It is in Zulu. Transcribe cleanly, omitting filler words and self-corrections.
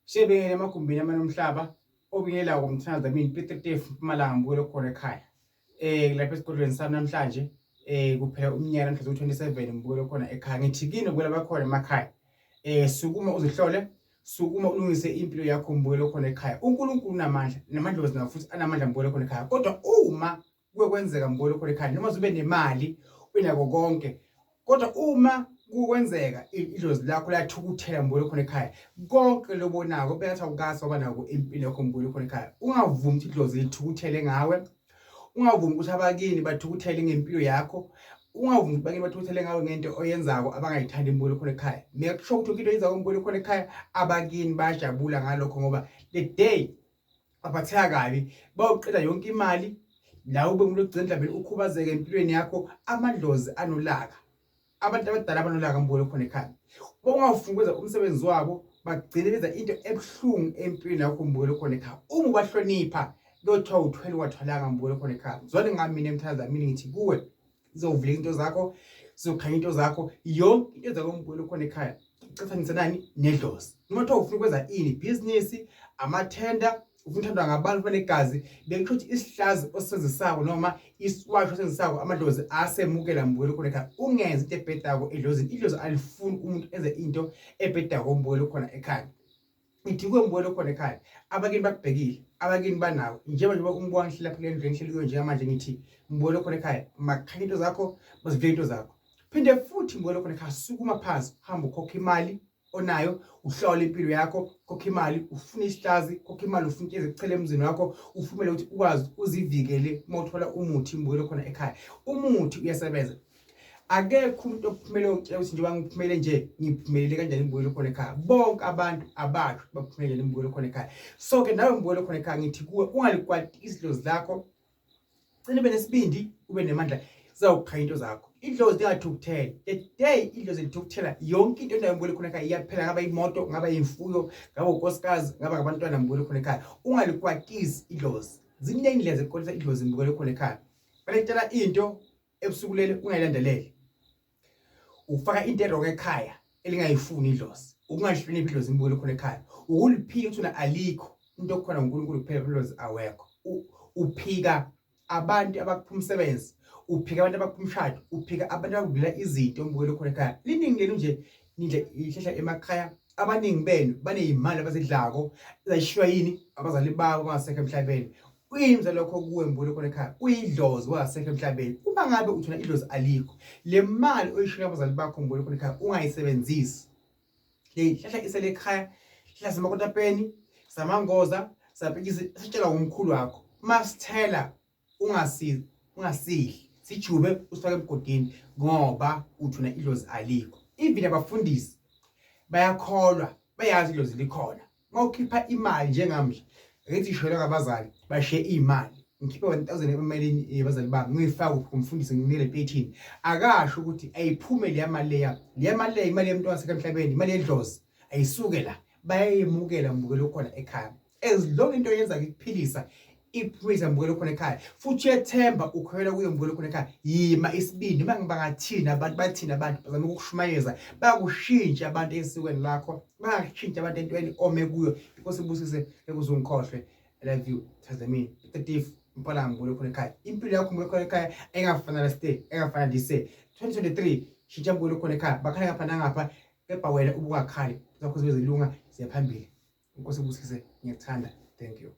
Shebengele emagumbini amane omhlaba obingelako umthandazo Dlamini Piet Mpumalanga mbukelo khona ekhaya. Lapha esigodlweni sami namhlanje kuphela umnyaka namhlanje u-27 mbukelo khona ekhaya. Ngithi kini mbukelo abakhona emakhaya. Sukuma uzihlole, sukuma ulungise impilo yakho mbukelo khona ekhaya. UNkulunkulu unamandla namadlozi nawo futhi anamandla mbukelo khona ekhaya. Kodwa uma kuke kwenzeka mbukelo khona ekhaya noma ube nemali unako konke kodwa uma kukwenzeka idlozi lakho lathukuthela mbukelo khona ekhaya konke lobonako bengathi awukazi waba nako impilo yakho mbukelo khona ekhaya. Ungavumi ukuthi idlozi lithukuthele ngawe, ungavumi ukuthi abakini bathukuthele ngempilo yakho, ungavumi ukuthi abakini bathukuthele ngawe ngento oyenzako abangayithandi mbukelo khona ekhaya. Make sure ukuthi into oyenzako mbukelo khona ekhaya abakini bayajabula ngalokho ngoba the day baphatheka kabi bawuqeda yonke imali la ube umuntu ogcina mhlawumbe ukhubazeke empilweni yakho. Amadlozi anolaka, abantu abadala abanolaka mbukelo khona ekhaya. Uma ungafuni ukwenza umsebenzi wabo bagcine benza into ebuhlungu empilweni yakho mbukelo khona ekhaya. Uma ubahlonipha kuyothiwa uthwele ungathwalanga mbukelo khona ekhaya. Zwane ngami mina emthandaza mina ngithi kuwe zizovuleka into zakho, zizokhanya into zakho, yonke into zakho mbukelo khona ekhaya. Qhathanisa nani nedlozi. Noma kuthiwa ufuna ukwenza ini, ibhizinisi, amathenda, ufuna uthandwa ngabantu banegazi, bekusho ukuthi isihlazi osisebenzisako noma isiwasho osisebenzisako amadlozi asemukela mbukelo khona ekhaya. Ungenzi into ebhedako edlozini. Idlozi alifuni umuntu enze into ebhedako mbukelo khona ekhaya. Ngithi kuwe mbukelo khona ekhaya, abakini bakubhekile, abakini banawo. Njengoba njengoba umbuka ngihleli lapha kule ndlu engihleli kuyo njengamanje ngithi mbukelo khona ekhaya, makukhanye into zakho, bazivule into zakho. Phinde futhi mbukelo khona ekhaya, sukuma phansi, hamba ukhokhe imali onayo, uhlole impilo yakho, khokha imali, ufune isihlazi, khokha imali, ufune into ezikuchela emzini wakho, ufumele ukuthi ukwazi uzivikele uma uthola umuthi mbukelo khona ekhaya. Umuthi uyasebenza. Akekho umuntu ophumele okutshela ukuthi njengoba ngiphumele nje ngiphumelele kanjani imbukelo khona ekhaya. Bonke abantu abasho baphumele kanjani imbukelo khona ekhaya. So ke nawe mbukelo khona ekhaya ngithi kuwe ungalikwatisi idlozi lakho, cina ube nesibindi ube nemandla, zizawukhanya into zakho. Idlozi lingathukutheli. The day idlozi lithukuthela yonke into onayo mbukelo khona ekhaya iyaphela, ngaba imoto, ngaba imfuyo, ngaba unkosikazi, ngaba ngabantwana mbukelo khona ekhaya. Ungalikwatisi idlozi. Ziningi indlela zokukwatisa idlozi mbukelo khona ekhaya. Baletela into ebusuku lele ungayilandelele, ufaka into erong ekhaya elingayifuni idlozi, ukungahloniphi idlozi imbukelo khona ekhaya, ukuliphika ukuthi alikho into okukhona uNkulunkulu kuphela, idlozi awekho. Uphika abantu abakupha umsebenzi, uphika abantu abakupha umshado, uphika abantu abakuvulela izinto umbukelo khona ekhaya. Liningi lenu nje nidle ihlahla emakhaya, abaningi benu baneyimali abazidlako zayishiywa yini abazali babo bangasekho emhlabeni. Uyini lokho kuwe mbukelo khona ekhaya? Uyidlozi wangasekho emhlabeni. Uma ngabe uthona idlozi alikho, le mali oyishiya abazali bakho mbukelo khona ekhaya ungayisebenzisi. Le hlahla isele ekhaya, hlahla samakotapeni, samangoza, sapikisi sitshelwa ngumkhulu wakho. Masithela ungasizi, ungasidli, sijube usifake emgodini ngoba uthona idlozi alikho. Even abafundisi bayakholwa, bayazi idlozi likhona. Mawukhipha imali njengami nje, ngithi ngishonelwe ngabazali bashiye imali, ngikhiphe 1000 emalini yabazali bami ngiyifake kuphi kumfundisi nginike le 13, akasho ukuthi ayiphume leya mali leya, leya mali leya imali yomuntu wasekho emhlabeni, imali yedlozi ayisuke la. Bayayemukela mbukelo khona ekhaya as long into oyenza ikuphilisa ikuphumisa mbukelo khona ekhaya, futhi uyethemba ukholelwa kuyo mbukelo khona ekhaya. Yima isibindi noma ngibangathini abantu, bathini abantu, bazama ukukushumayeza, bayakushintsha abantu esikweni lakho, bayakushintsha abantu entweni ome kuyo. Inkosi ibusise, ngeke uze ungikhohlwe. I love you Thazamini Tatifu Mpumalanga mbukelo khona ekhaya. Impilo yakho mbukelo khona ekhaya engafana last day, engafana this year 2023. Shintsha mbukelo khona ekhaya, bakhala ngapha nangapha, kepha wena ubungakhali zakho zibe zilunga ziya phambili. Inkosi ibusise, ngiyakuthanda. Thank you.